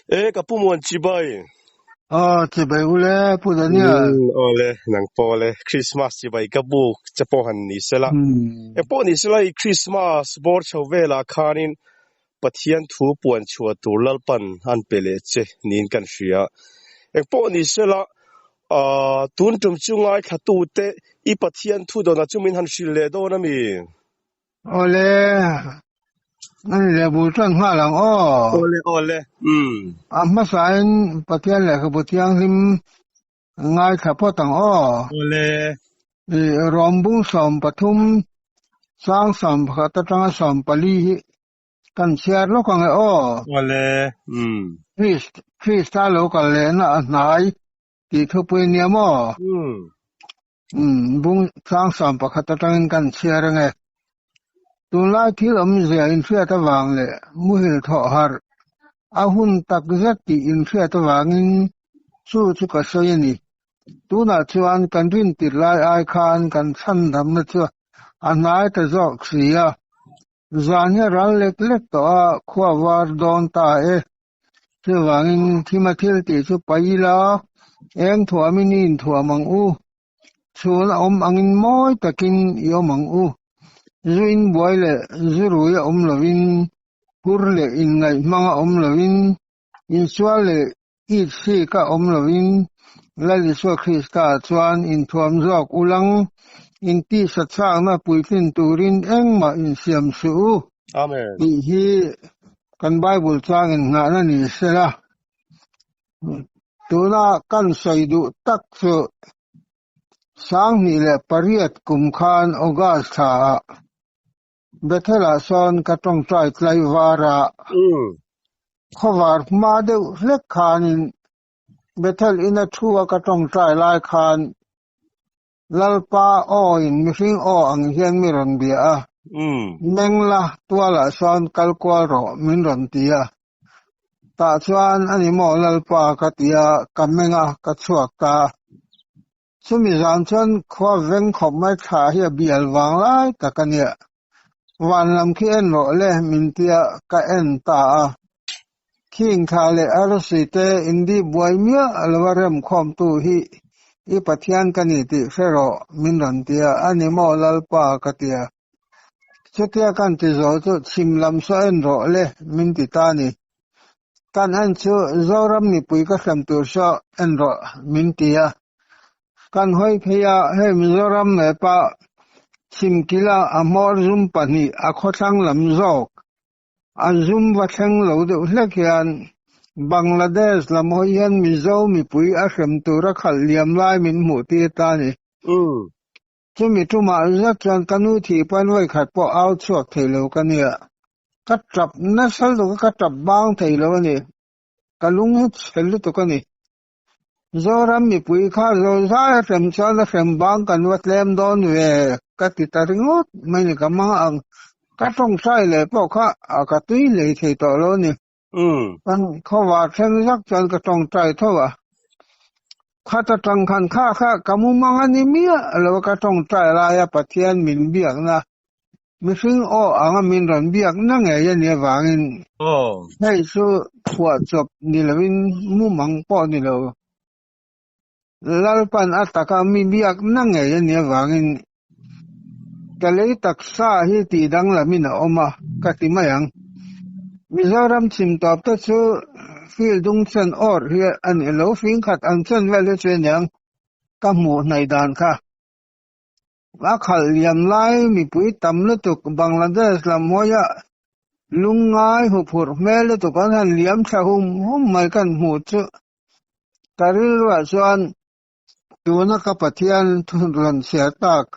E ka pu muan chibai. Aw chibai ule Pu Daniel. Awle nang pawh le Christmas chibai ka buk che pawh han ni sela. Eng pawh ni sela i Christmas bawr chho velah khanin Pathian thu puan chhuah tur Lalpan an pe leh che niin kan hria. Eng pawh ni sela tun tum chu ngaithlatute i Pathian thu dawnah chu min han hrilh leh dawn a mi? Awle, ani leh bul tan nghal ang aw. Awle, awle, umm. A hmasain Pathian lehkhabu thianghlim ngaithla phawt ang aw. Awle. I Rawmbung 13, sang 11 atanga 14 hi kan chhiar lawk ang e aw. Awle, umm. Krista lo kal lehna a hnai tih thupui nia maw? Umm. Umm, bung chang 11 atangin kan chhiar ange. Tunlai thil awmzia inhriat avang leh muhil thawh harh a hun tak zet tih inhriat avangin chu chu ka sawi a ni. Tunah chuan kan rintir lai ai khan kan chhandamna chu a hnai ta zawk si a. Zan hi a ral lek lek tawh a, khua var dawn ta e. Chuvangin thima thil tih chu pai ila, eng thuamin i inthuam ang u? Chhun a awm angin mawi takin i awm ang u. Zu inbuai leh zu rui a awm lovin, hur leh inngaih hmang a awm lovin, insual leh it hrik a awm lovin, Lal Isua Krista chuan inthuam zawk ulang, intihsa chakna puitlin turin engmah insiam suh u. Amen. Tih hi kan Bible changin nghahna ni sela, tuna kan sawi duh tak chu 2008 kum khan August thlaah Bethel-ah sawn ka tawngtai tlaivar a, khawvar hma deuh hlek khanin Bethel ina thu a ka tawngtai lai khan Lalpa awin mihring aw ang hian mi rawn bia a, Meng la, tualah sawn kal kual rawh min rawn ti a. Tah chuan a ni maw Lalpa ka ti a, ka meng a, ka chhuak ta. Chumi zan chuan khua veng khawp mai thla hi a bial vang lai tak a nia. Van lam khi en rawh le min tia ka en ta a. Khing thla leh arsi te indi buai miah lo a remkhawmtu hi i Pathian ka ni tih hre rawh min rawn tia a ni maw Lalpa ka tia. Chutia kan ti zo chu chhim lam saw en rawh le min ti ta ni. Kan en chu Zoram mipui ka hrem tur saw en rawh min ti a. Kan hawi phei a, hei Mizoram map ah chhim kila a hmawr zum pahnih a khawthlang lam zawk a zum va thleng lo deuh hlek hian Bangladesh lam hawi hian Mizo mipui a hrem tura khalh liam lai min hmuh tir ta a ni. Chumi tumah zet chuan ka nu thih pawn vawikhat pawh au chhuak thei lo ka nia. Ka tap nasa lutuk a, ka tap bang thei lo a ni. Ka lung hi chhe lutuk a ni. Zoram mipui kha zawlzai a hrem chuan a hrem bang kan va tlem dawn ve ka ti ta ringawt mai ni ka mang ang. Ka tawngtai leh pawh kha ka tui lei thei tawh lo a ni. Kan khawvar thleng zak chuan ka tawngtai tho a. Khat atang khan kha kha ka mu mang a ni miah lo a ka tawngtai laia Pathian min biakna Mihring aw anga min rawn biakna ngei a nih avangin hei chu phuahchawp ni lovin mumang pawh ni lo. Lalpan a taka mi biakna ngei a nih avangin ka lei taksa hi tih danglamin a awm a, ka ti mai ang. Mizoram chhim tawp te chu field dung chen awr hi a ni lo, fingkhat ang chen vel hi chu a niang ka hmuh hnaih dan kha. A khalh liam lai mipui tam lutuk Bangladesh lam hawia lungngai huphurh hmel lutuk an han liam thla hum hum mai kan hmuh chu ka rilruah chuan tuna ka Pathian rawn chhiar tak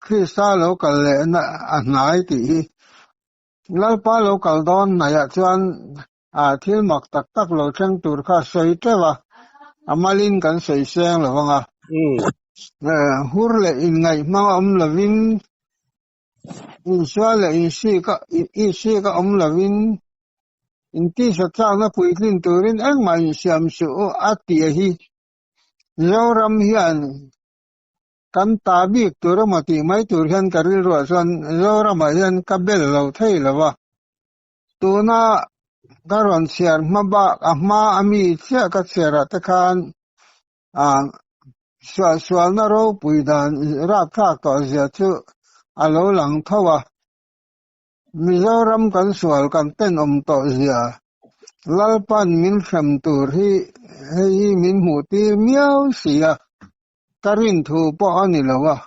Krista lo kal lehna a hnai tih hi Lalpa lo kal dawn hnaihah chuan thil mak tak tak lo thleng tur kha sawi teuh a, a malin kan sawi seng lo vang a. Hur leh inngaih hmang a awm lovin, insual leh insik a awm lovin, intisa chakna puitlin turin engmah insiam suh u a ti a hi. Zoram hian kan ta bik tur emaw tih mai tur hian ka rilruah chuan Zoramah hian ka bel lo thei lo va. Tuna. Ka rawn chhiar hma bak a hma a mi chiah ka chhiar ah te khan ah suahsualna ropui dan rapthlak tawh zia chu a lo lang tho a. Mizoram kan sual kan tenawm tawh zia Lalpan min hrem tur hi hei hi min hmuh tir miau si a, ka rin thu pawh a ni lo a.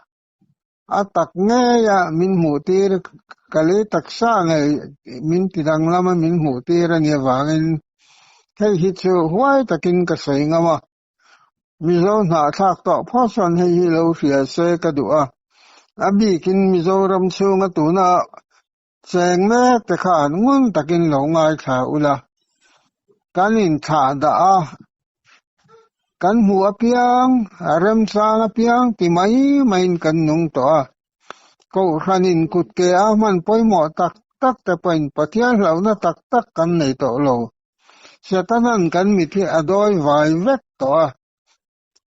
A tak ngeia min hmuh tir ka lei taksa ngei min ti danglam a min hmuh tir a nih avangin hei hi chu huai takin ka sawi ngam a. Mizo hnahthlak tawh phawt chuan hei hi lo hria se ka duh a, a bikin Mizoram chhunga tuna cheng mek te khan ngun takin lo ngaithla ula, kan inthlah dah a, kan hmuh apiang, a remchang apiang ti mai maiin kan nung tawh a. Kohhranin kutke a hman pawimawh tak tak te pawhin Pathian hlauhna tak tak kan nei tawh lo. Setanan kan mit hi a dawi vai vek tawh a.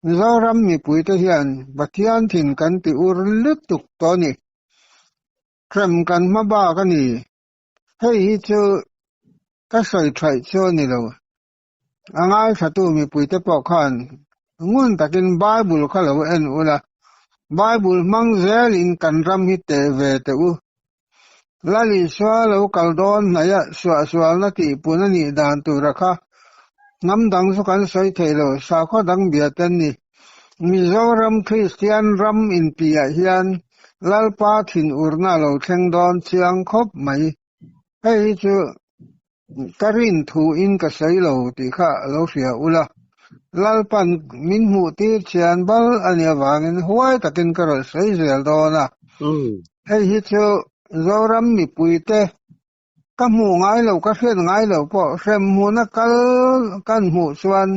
Mizoram mipuite hian Pathian thin kan ti ur lutuk tawh a ni. Hrem kan hma bak a ni. Hei hi chu ka sawi thaih chu a ni lo. A ngaithlatu mipuite pawh khan ngun takin Bible kha lo en ula, Bible hmang zelin kan ram hi teh ve teh u. Lal Isua lo kal dawn hnaih a suahsualna tihpun a nih dan tura kha hnam dang chu kan sawi thei lo, sakhaw dang bia te an ni. Mizoram Kristian ram inpiah hian Lalpa thinurna a lo thleng dawn chiang khawp mai. Hei hi chu ka rin thuin ka sawi lo tih kha lo hria ula, Lalpan min hmuh tir chian bal a nih avangin huai takin ka rawn sawi zel dawn a. Hei hi chu Zoram mipuite ka hmuh ngai lo, ka hriat ngai lo pawh hremhmuna kal kan hmuh chuan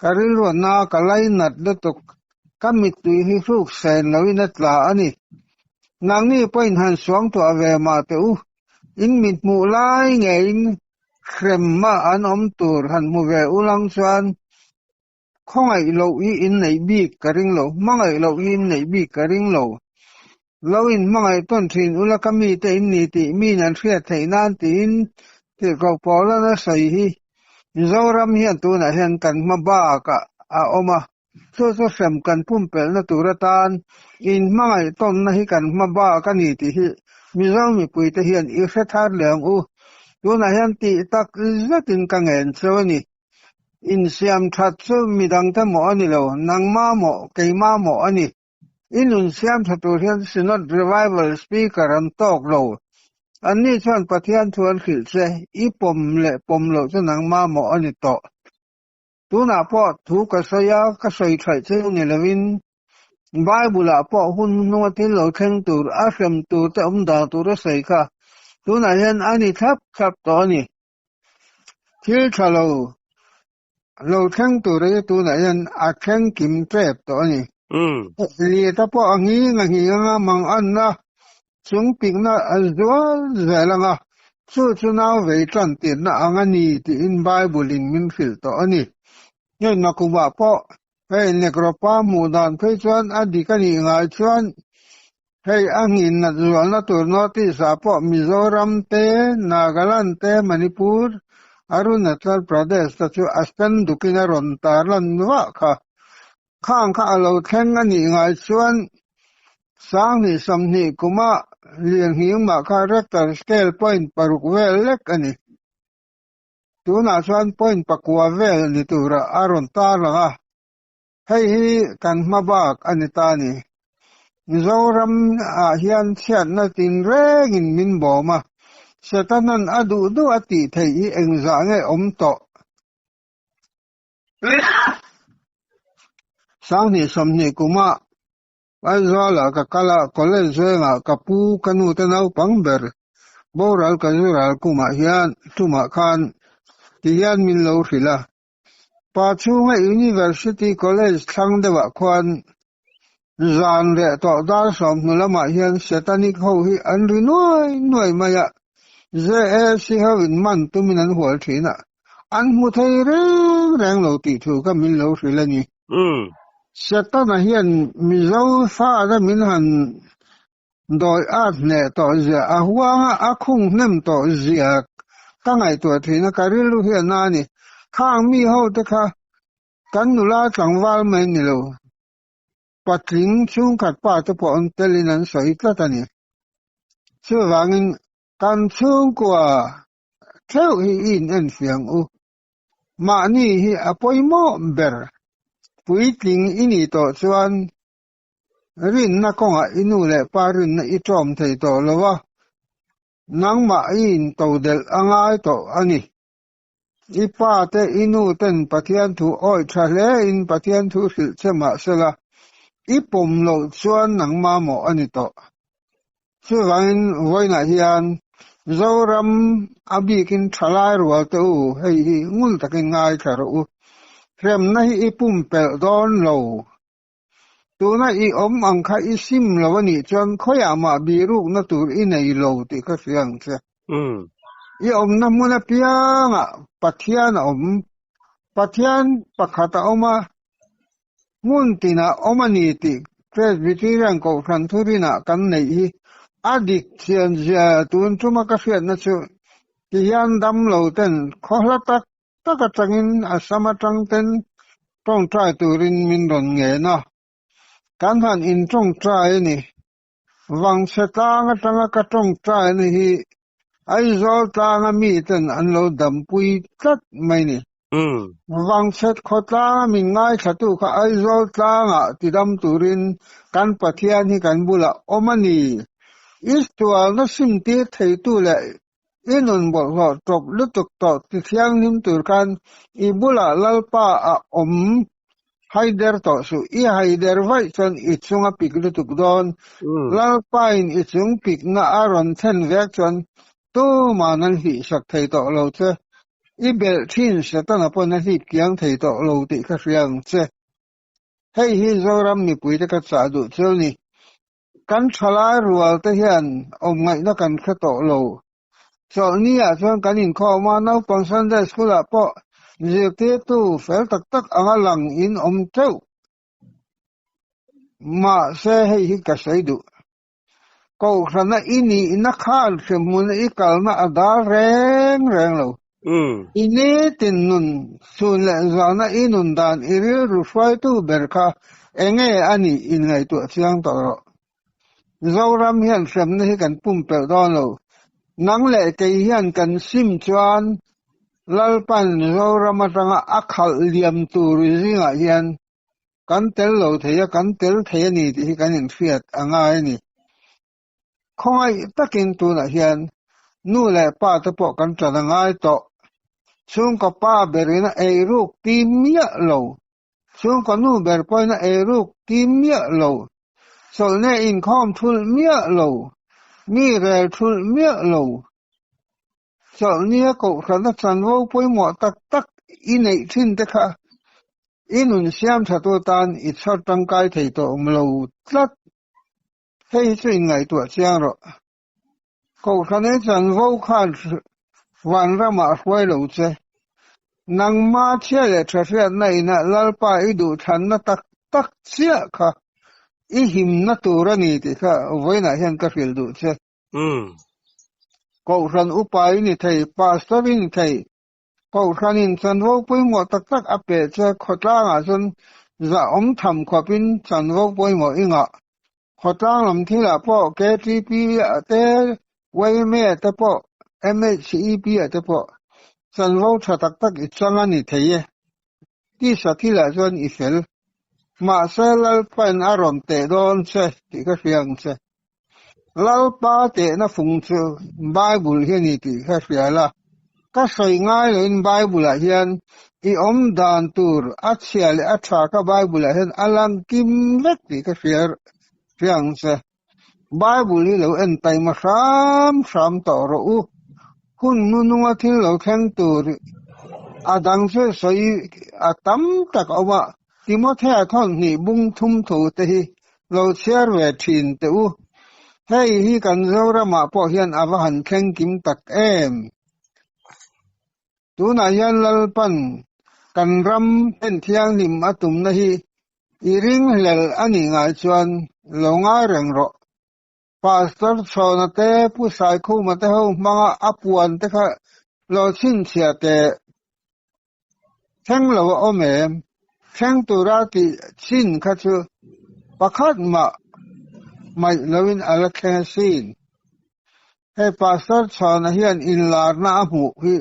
ka rilruatna ka lainat lutuk, ka mittui hi hruk sen loin a tla a ni. Nangni pawhin han suangtuah ve mah teh u, In mit hmuh lai ngeiin hremma an awm tur han hmu ve ulang chuan khawngaih loh hi in neih bik ka ring lo, hmangaih loh hi in neih bik ka ring lo. Lo in hmangaih tawn thin ula ka mite in ni tih min an hriat theih nan tiin tirhkoh Paula'n a sawi hi Mizoram hian tunah hian kan hma bakah a awm a. Chu chu hrem kan pumpelhna tur atan inhmangaih tawnna hi kan hma bak a ni tih hi Mizo mipuite hian i hre thar leh ang u. Tunah hian tih tak zetin ka ngen cheu a ni. Insiam that chu midangte mawh a ni lo, nangma mawh, keima mawh a ni. I nun siam tha tur hian Synod Revival Speaker an tawk lo. Anni chuan Pathian thu an hrilh che, i pawm leh pawm loh chu nangma mawh a ni tawh. Tunah pawh thu ka sawi a, ka sawi thaih chu ni lovin Bible-ah pawh hun hnunga thil lo thleng tur, a hrem tur te awm dan tur a sawi kha tunah hian a ni thlap thlap tawh a ni. Thil tha lo lo thleng tur hi tunah hian a thleng kim tep tawh a ni. Lita pawh a nghing a nghing anga manganna chung pikna a zual zel anga, chu chu nau vei tan tirna ang a ni tiin Bible-in min hrilh tawh a ni. Hei nakumah pawh hei Nekropa hmuh dan phei chuan a dik a nih ngai chuan hei a nghin nat zualna tur North-East-ah pawh Mizoram te, Nagaland te, Manipur, Arunachal Pradesh te chu a stand dukin a rawn tarlan vah kha. Khang kha a lo thleng a nih ngai chuan 20 20 kuma lirnghing mah kha Richter scale point paruk vel lek a ni. Tunah chuan point pakua vel ni tura a rawn tarlang a, hei hi kan hma bak a ni ta a ni. Mizoram ah hian chhiatna tinrengin min bawm a, Setanan a duh duh a tih theih hi engzah nge awm tawh? 20 20 kuma Aizawlah ka kal a, college vengah ka pu ka nu te naupang ber boral ka zural kumah hian tumah khan ti hian min lo hrilh a. Pa chhunga University College thlang deuhah khuan zan leh tawh dar 10 lamah hian Satanic ho hi an ri nuai nuai mai a, JAC ho in man tumin an hual thin a, An hmu thei reng reng lo tih thu kha min lo hrilh a ni. Setana hian Mizo fate min han dawi at hneh tawh zia, a huanga a khung hnem tawh zia Ka ngaihtuah thin a, ka rilru hi a na a ni. Khang mi ho te kha kan nula tlangval mai ni lo, patling chhungkhat pa te pawh an telin an sawi tlat a ni. Chuvangin kan chhungkua theuh hi i in enfiah ang u. Mahni hi a pawimawh ber. Puitling i nih tawh chuan rinna kawngah i nu leh pa rinna i ṭawm thei tawh lo a, nangmah i intodelh a ngai tawh a ni. I pa te, i nu ten Pathian thu awih tha hle in Pathian thu hrilh che mah sela, i pawm loh chuan nangmah mawh a ni tawh. Chuvangin vawiinah hian Zoram a bikin thalai rual te u, hei hi ngun takin ngaithla rawh u. Hremna hi i pumpelh dawn lo. Tuna i awm ang kha i sim lo a nih chuan khawiah mah bihrukna tur i nei lo tih ka hria ang che. I awmna hmun apiangah Pathian a awm. Pathian pakhat a awm a, hmun tinah awm a ni tih Presbyterian Kohhran thurinah kan neih hi a dik chian zia tun tuma ka hriatna chu tihian damlo ten khaw hla tak tak atangin Assam atang ten tawngtai turin min rawn ngen a, kan han intawngtai a ni. Vangchhe tlang atanga ka tawngtai na hi Aizawl tlanga mi ten an lo dampui tlat mai ni. Vangchhe khawtlanga min ngaithlatu kha Aizawl tlangah tidam turin kan Pathian hi kan bulah awm a ni. Istualna simtir theitu leh I nun bawlhhlawh tawp lutuk tawh ti thianghlim tur khan i bulah Lalpa a awm haider tawh suh. I haider vaih chuan i chung a pik lutuk dawn. Lalpain i chung pikna a rawn thlen vek chuan tuman an hlihsak thei tawh lo che. I belh thin Setana pawn a hlip kiang thei tawh lo tih ka hria ang che. Hei hi Zoram mipuite ka chah duh chu ni. Kan thalai rual te hian awm ngaihna kan hre tawh lo. Chawlhni ah chuan kan inkhawm a, naupang Sunday School ah pawh zirtirtu fel tak tak anga lang in awm teuh. Mahse hei hi ka sawi duh. Kohhrana i nihna khan hremhmuna i kalna a dal reng reng lo. I nitin nun chhun leh zana i nun dan i rilru hruaitu ber kha enge a nih inngaihtuah chiang tawh rawh. Zoram hian hremna hi kan pumpelh dawn lo. Nang leh kei hian kan sim chuan Lalpan Zoram atanga a khalh liam tur zingah hian kan tel lo thei a, kan tel thei a ni tih hi kan inhriat a ngai a ni. Khawngaih takin tunah hian nu leh pa te pawh kan ṭan a ngai tawh. Chhungkaw pa berin a eiruk ti miah lo, chhungkaw nu ber pawhin a eiruk ti miah lo, chawlhne inkhawm thulh miah lo, mi rel thulh miah lo, Chawlhnia kohhrana chanvo pawimawh tak tak i neih thin te kha i nun siam thatu tan i chhawr tangkai thei tawh awm lo tlat. Hei hi chu inngaihtuah chiang rawh. Kohhrana i chanvo khan vanramah a hruai lo che. Nangma chhia leh tha hriatna inah Lalpa i duhthlanna tak tak chiah kha i himna tur a ni tih kha vawiinah hian ka hrilh duh che. Umm. Kohhran upa i ni thei, pastor i ni thei. Kohhranin chanvo pawimawh tak tak a peh che khawtlangah chuan zahawm tham khawpin chanvo pawimawh i ngah. Khawtlang lam thilah pawh KTP ah te, YMA ah te pawh, MHEP ah te pawh chanvo tha tak tak i chang a ni thei e. Tisa thilah chuan i fel. Mahse Lalpain a rawn teh dawn che tih ka hria ang che. Lalpa tehna fung chu Bible hi a ni tih ka hria la. Ka sawi ngai loin Bible-ah hian i awm dan tur a chhia leh a tha kha Bible-ah hian a lang kim vek tih ka hria hria ang che. Bible hi lo en taima hram hram tawh rawh u. Hun nununga thil lo thleng tur a dang chu sawi a tam tak a awm a, Timothea thawnhnih bung thum thu te hi lo chhiar ve thin teh u. Hei hi kan Zoramah pawh hian a va han thleng kim tak em? Tunah hian Lalpan kan ram en thianghlim a tumna hi i ringhlel a nih ngai chuan lo ngai reng rawh. Pastor Chhawna te, Pu Saikhuma te ho hmanga a puan te kha. Lo chhinchhiah teh. Thleng lo a awm em? Thleng tura tih chin kha chu pakhat mah hmaih loin a la thleng asin. Hei Pastor Chhana hian inlarna a hmuh hi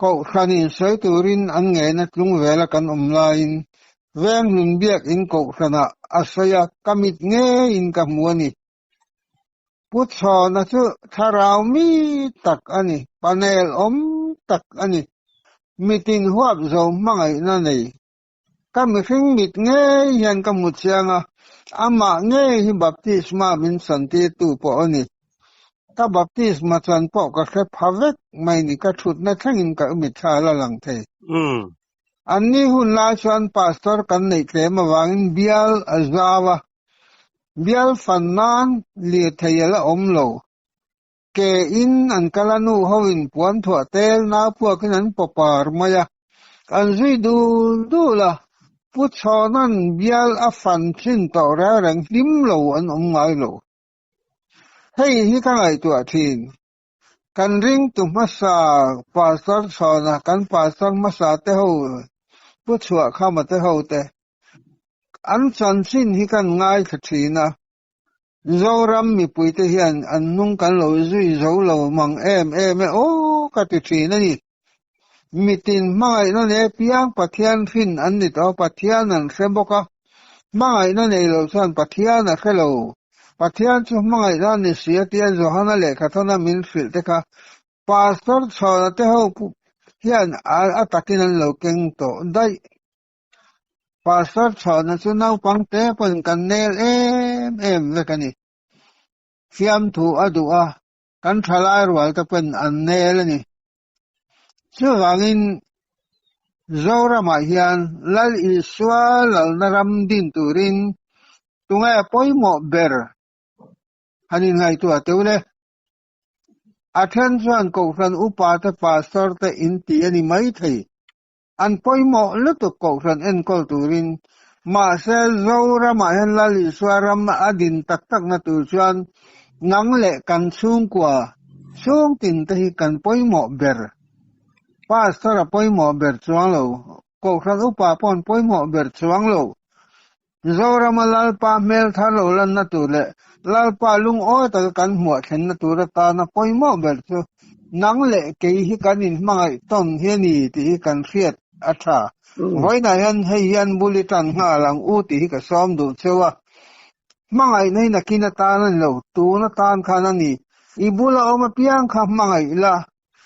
Kohhranin sawi turin an ngeina tlung vela kan awm laiin Venghlun Biakin Kohhranah a sawi a, ka mit ngeiin ka hmu a ni. Pu Chhawna chu thlarau mi tak a ni, panel awm tak a ni. Mitin huap zo hmangaihna nei. Ka mihring mit ngei hian ka hmu chiang a, amah ngei hi baptisma min chantirtu pawh a ni. Ka baptisma chan pawh ka hre pha vek mai ni, ka thutna thlengin ka mitthla la lang thei. Anni hun lai chuan pastor kan neih tlem avangin bial a zau a, Bial fan nan lirthei a la awm lo. Ke in an kal a nu ho in puan thuah tel nau puakin an paw par mai a, an zui dul dul a, Pu Chhawna'n bial a fan thin tawh reng reng hlim lo an awm ngai lo. Hei hi ka ngaihtuah thin. Kan ringtu hmasa Pastor Chhawna, kan Pastor hmasa te ho, Pu Chhuahkhama te ho te, An chanchin hi kan ngaithla thin a, Zoram mipuite hian an hnung kan lo zui zo lo mang em em e aw ka ti thin a ni. Mitin hmangaihna nei piang Pathian hrin an ni tawh a, Pathian an hre bawk a, hmangaihna nei lo chuan Pathian a hre lo. Pathian chu hmangaihna a ni si a tia Johana lehkhathana min hrilh te kha Pastor Chhawna te ho hian a takin an lo keng tawh daih. Pastor chhuahna chu naupang te pawhin kan nel em em vek a ni. Fiamthu a duh a, kan thalai rual te pawhin an nel a ni. Chuvangin Zoramah hian Lal Isua lalna ram din turin tunge pawimawh ber han inngaihtuah teuh le? A then chuan Kohhran upa te pastor te in ti a ni maithei. An pawimawh lutuk kohhran enkawl turin, mahse Zoramah hian Lal Isua ram a din tak takna tur chuan nang leh kan chhungkua chhungtin te hi kan pawimawh ber. Pastor a pawimawh ber chuang lo, kohhran upa pawh an pawimawh ber chuang lo. Zorama Lalpa hmel thar lo lanna tur leh Lalpa lungawi taka kan hmuah thlenna tur atana pawimawh ber chu nang leh kei hi kan inhmangaih tawn hi a ni tih hi kan hriat a tha. Vawiinah hian hei hian bul i tan nghal ang u tih hi ka sawm duh cheu a. Hmangaihna hi nakin atan a ni lo, tun atan khan a ni. I bula awm apiang kha hmangaih la,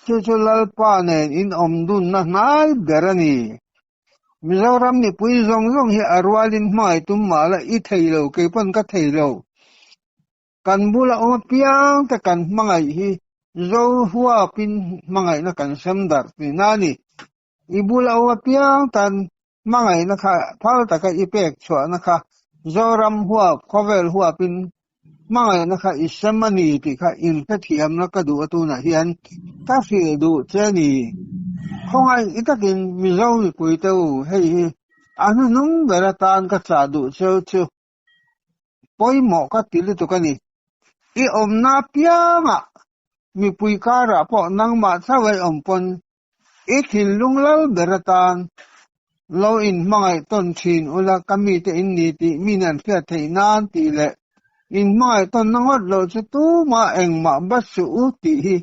chu chu Lalpa nen inawm dunna hnai ber a ni. Mizoram mipui zawng zawng hi a rualin hmangaih tum mah la i thei lo, kei pawn ka thei lo. Kan bula awm apiang te kan hmangaih hi zo huapin hmangaihna kan sem darh tihna a ni. I bula awm apiang tan hmangaihna kha phal taka i pek chhuahna kha Zoram huap, khawvel huapin hmangaihna kha i sem a ni tih kha inhrethiamna ka duh a tunah hian ka hrilh duh che a ni. Khawngaih takin Mizo mipui te u, hei hi a hnuhnung ber atan ka chah duh cheu chu pawimawh ka ti lutuk a ni. I awmna apiangah mipui karah pawh nangmah chauh a i awm pawn I thinlung lal ber atan lo inhmangaih tawn thin ula ka mite in ni tih min an hriat theih nan tih leh inhmangaih tawnna ngawt loh chu tumah engmah bat suh u tih hi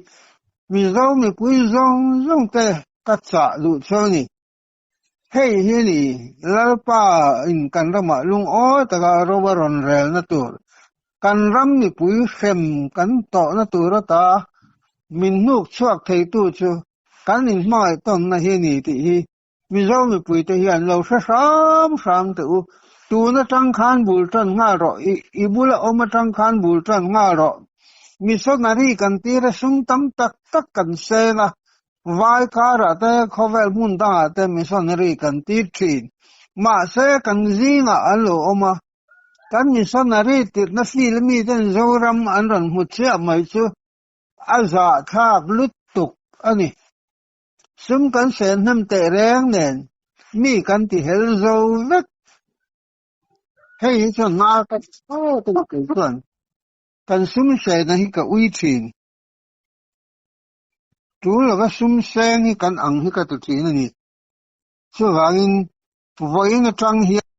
Mizo mipui zawng zawng te ka chah duh chu a ni. Hei hi a ni Lalpa in kan ramah lungawi taka ro a rawn relna tur, kan ram mipui hrem kan tawhna tur ata Min hnuk chhuak theitu chu kan inhmangaih tawnna hi a ni tih hi Mizo mipuite hian lo hre hram hram teh u. Tun atang khan bul tan nghal rawh, i bula awm atang khan bul tan nghal rawh. Missionary kan tir a sum tam tak tak kan seng a, vai karah te khawvel hmun dangah te missionary kan tir thin. Mahse kan zingah an lo awm a, kan missionary tirhna field miten Zoram an rawn hmu chiah mai chu A zahthlak lutuk a ni. Sum kan sen hnem teh reng nen mi kan ti hel zo vek. Hei hi chuan hma ka ti tawk a kei chuan kan sum hrenna hi ka ui thin. Tul lova sum seng hi kan ang hi ka ti thin a ni. Chuvangin vawiin atang hian.